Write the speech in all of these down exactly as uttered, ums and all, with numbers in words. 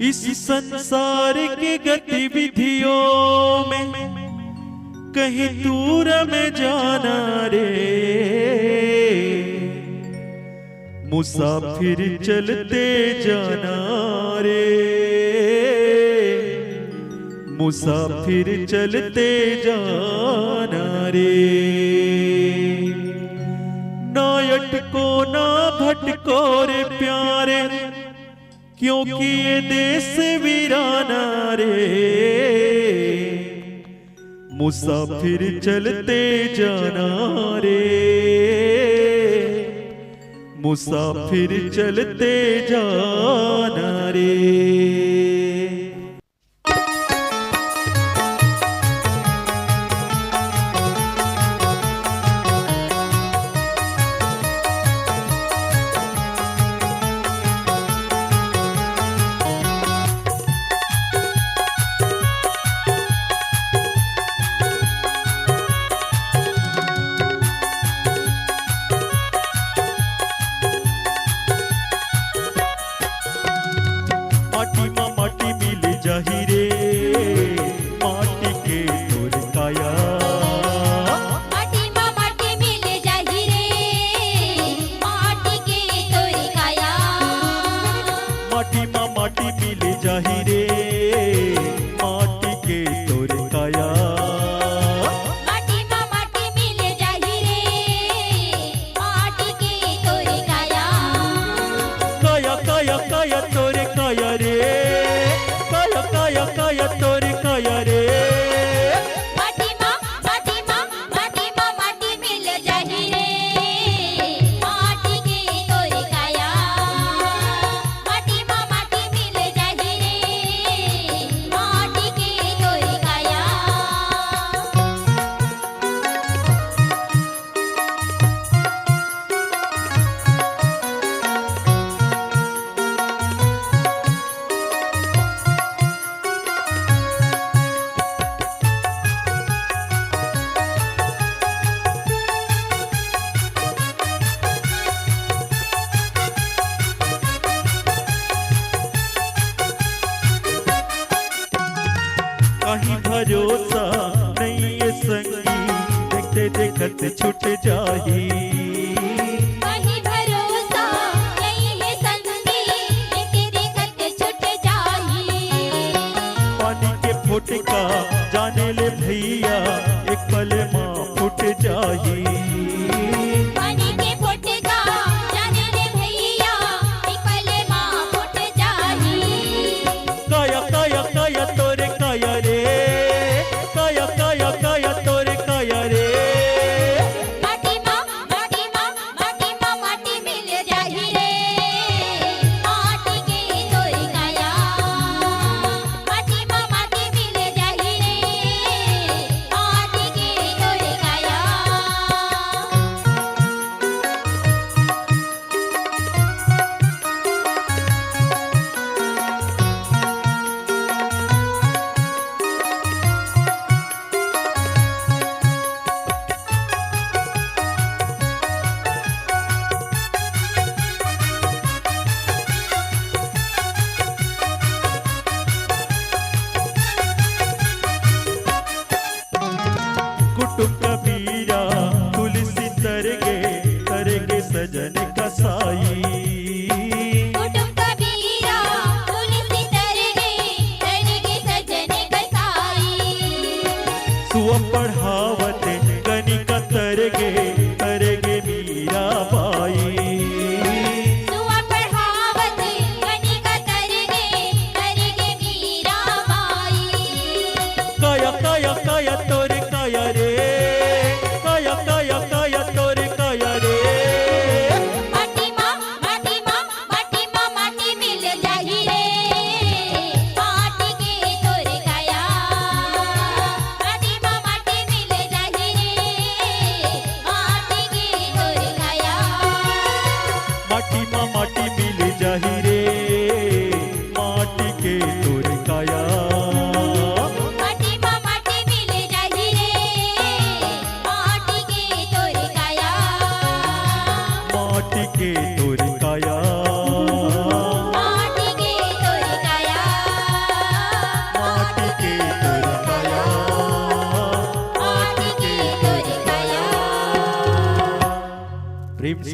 इस संसार के गतिविधियों में कहीं दूर में जाना रे, मुसाफिर चलते जाना रे, मुसाफिर चलते जाना रे। ना अटको ना भटको रे प्यारे, क्योंकि ये देश वीराना रे, मुसाफिर चलते जाना रे, मुसाफिर चलते जाना रे। माटी मा माटी मिल जाही रे, माटी के तोर काया। माटी मा माटी मिल जाही रे, माटी के तोर काया। माटी मा माटी मिल जाही रे, माटी के तोर काया। माटी मा माटी मिल जाही रे, माटी के तोर काया। काया, काया, काया तोर काया रे, काया, काया, काया तोर काया रे। माटी मा, माटी मा, माटी मा माटी मिल जाही रे, माटी के तोर काया। माटी मा माटी मिल जाही रे, माटी के तोर काया। कहीं भरोसा नइये संगी, देखते देखत छूट जाही। कहीं भरोसा नइये संगी, देखते देखत छूट जाही। पानी के फोटका जाने ले भैया, एक पल मा फूट जाही। पानी के फोटका जाने ले भैया, एक पल मा फूट जाही। काया, काया, काया तोर काया रे, काया, काया, काया तोर काया रे। माटी मा, माटी मा, माटी मा माटी मिल जाही रे, माटी के तोर काया। माटी मा माटी मिल जाही रे,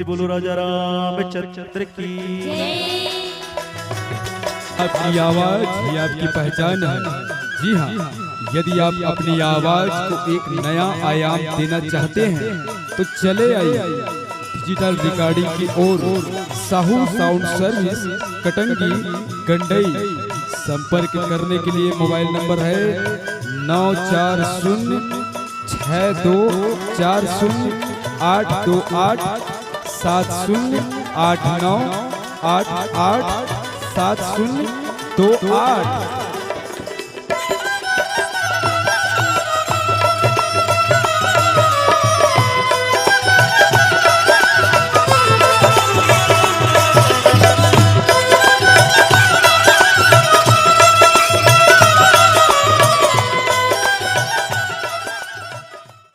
बोलो राजा रामचंद्र की। आपकी आवाज ही आपकी पहचान है। जी हाँ, यदि आप अपनी आवाज को एक नया आयाम देना चाहते हैं तो चले आइए डिजिटल रिकॉर्डिंग की ओर। Sahu sound service, Katangi, Gandai. संपर्क करने के लिए मोबाइल नंबर है नौ चार शून्य छः दो चार शून्य आठ दो आठ, सात शून्य आठ नौ आठ आठ सात शून्य दो आठ।